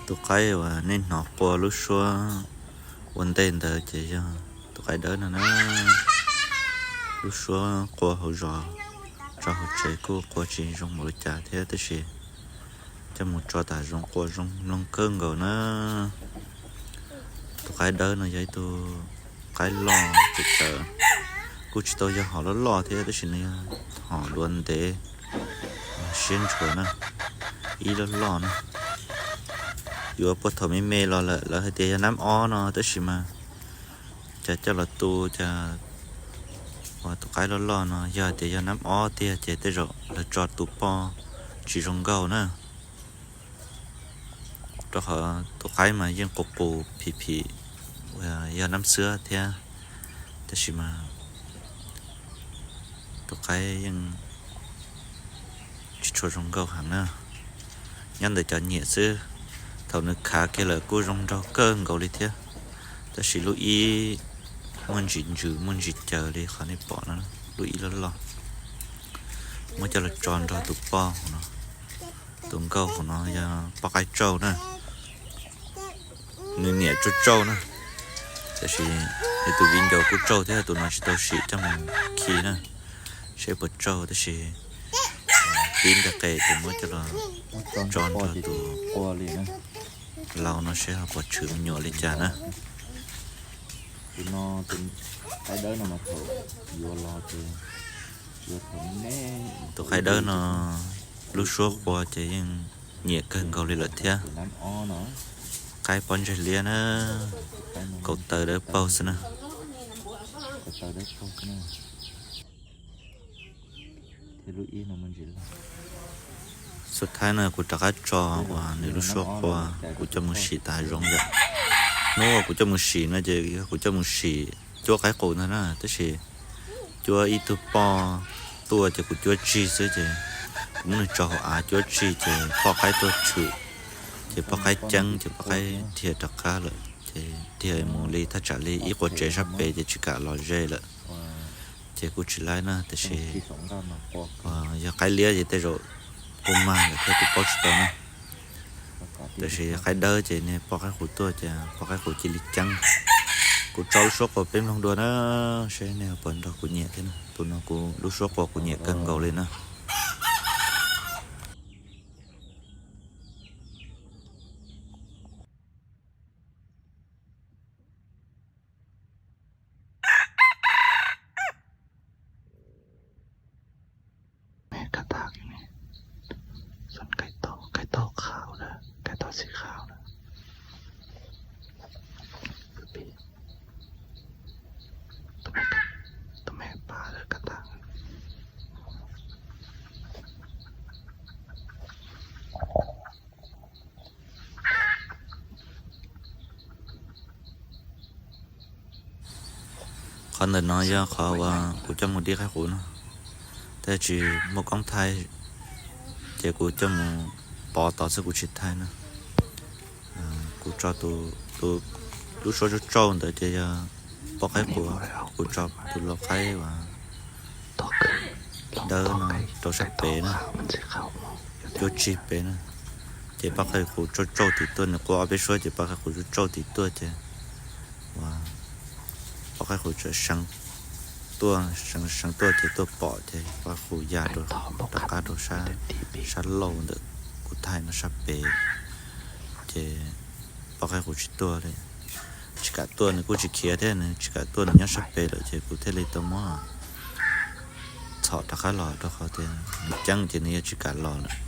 Tus qaib uas nej hnov qua lub suab ua ntej ntawd ces yog tus qaib dawb no na. Lub suab qua hauv zos tso hauv tsev kuj qua tsis zoo npaum li cas thiab tab sis coj mus tso tas zoov qua zoo mloog kawg nkaus na. Tus qaib dawb no yog ib tug qaib loj txawv txawv, kuj tsis tau yog hom loj loj thiab tab sis nws yog hom duav ntev siab ntshua na, ib loj loj na. Yuav puag thaum me me los lawm lawv hais tias yog nab ob no tab sis mas cas coj los tu cas ua tus qaib loj loj no yog hais tias yog nab ob tiag ces tej zaum lawv tso tus poj tsis zoo nkauj na. Rau qhov tus qaib mas yeej qus qus phim phim, yog nab xwab thiab tab sis mas tus qaib yeej tsis tshua zoo nkauj heev na. Nyob ntawm cov nyiam xwb, thaum nws khav kiag lawm kuj zoo nraug kawg nkaus li thiab. Tab sis lub ib muaj ntsis ntsws muaj ntsis caws li qhov nej pom no, lub ib loj loj. Muab coj los tso nrog tus poj hauv no, tus nkauj hauv no yog poj qaib tsauj na. Nws niam tsauj tsauj na, tiam sis nws tus viv ncaus kuj tsauj thiab, tus no tsis tau sim coj mus khi na, seb puas tsauj tab sis pib ntawm qes ces muab coj los tso nrog tus laus no seb ho puas tshwm me nyuam li cas na. Tus qaib dawb no lub suab qua ces yeej nyiam kawg nkaus li lawm thiab. Qaib pob ntseg liab na, kaum taw dawb paug xwb na. Xub thaib no kuv rov qab tso uas nws lub suab qua kuv coj mus sim tas zoov yom. Hnub uas kuv coj mus sim no ces yog kuv coj mus sim cuab qaib qus ntag na, tab sis cuab ib tug poj tuaj ces kuv cuab tsig xwb ces kuv muab nws tso hauv av cuab tsig ces poj qaib tuaj tshwm, ces poj qaib ceeb ces poj qaib dhia rov qab lawm ces dhia mus li thaj tsam li ib qua tsev sab pem ces tsis kam los ze lawm. Ces kuj tsis laib na, tab sis yog qaib liab ces tej zaum kuj mag lawm thiab kuj paub tsis tau na. Tab sis yog qaib dawb ces niag poj qaib qus tuaj ces poj qaib qus cia li ceeb. Kuv tso lub suab qua peb mloog dua na, seb nej puas nrog kuv nyiam thiab na. Tus no kuv lub suab qua kuv nyiam kawg nkaus li na. Cái tao, cái tao khảo nữa, cái tao sẽ khảo nữa. Tụi mày, tụi mày ba đứa cái tao. Qhov ntawm no yog qhov uas kuv coj mus dib qaib qus no, tab sis tsis muaj koob thaij, ces kuv coj mus pov tod xwb kuv tsis thaij na. Kuv tso tus, tus lub suab tsauj tsauj ntawd ces yog poj qaib qus, kuv tso tus lau qaib uas dawb no rau sab pem na, cuab tsig pem na. Ces poj qaib qus tsauj tsauj tim tuaj, nws qua ob peb suab ces poj qaib qus tsauj tsauj tim tuaj ces uas poj qaib qus txawm seev tuaj, seev seev tuaj ces tuaj pom ces poj qaib qus ya rov qab rau sab laug ntawm kuv thaij no sab pem. Ces poj qaib qus tsis tuaj li, tsis kam tuaj, nws kuj tsis khiav thiab, nws tsis kam tuaj, nws nyob sab pem lawm ces kuv thiaj li tau muab txhom rov qab los rau qhov tias nws ceeb ces nws yeej tsis kam los lawm.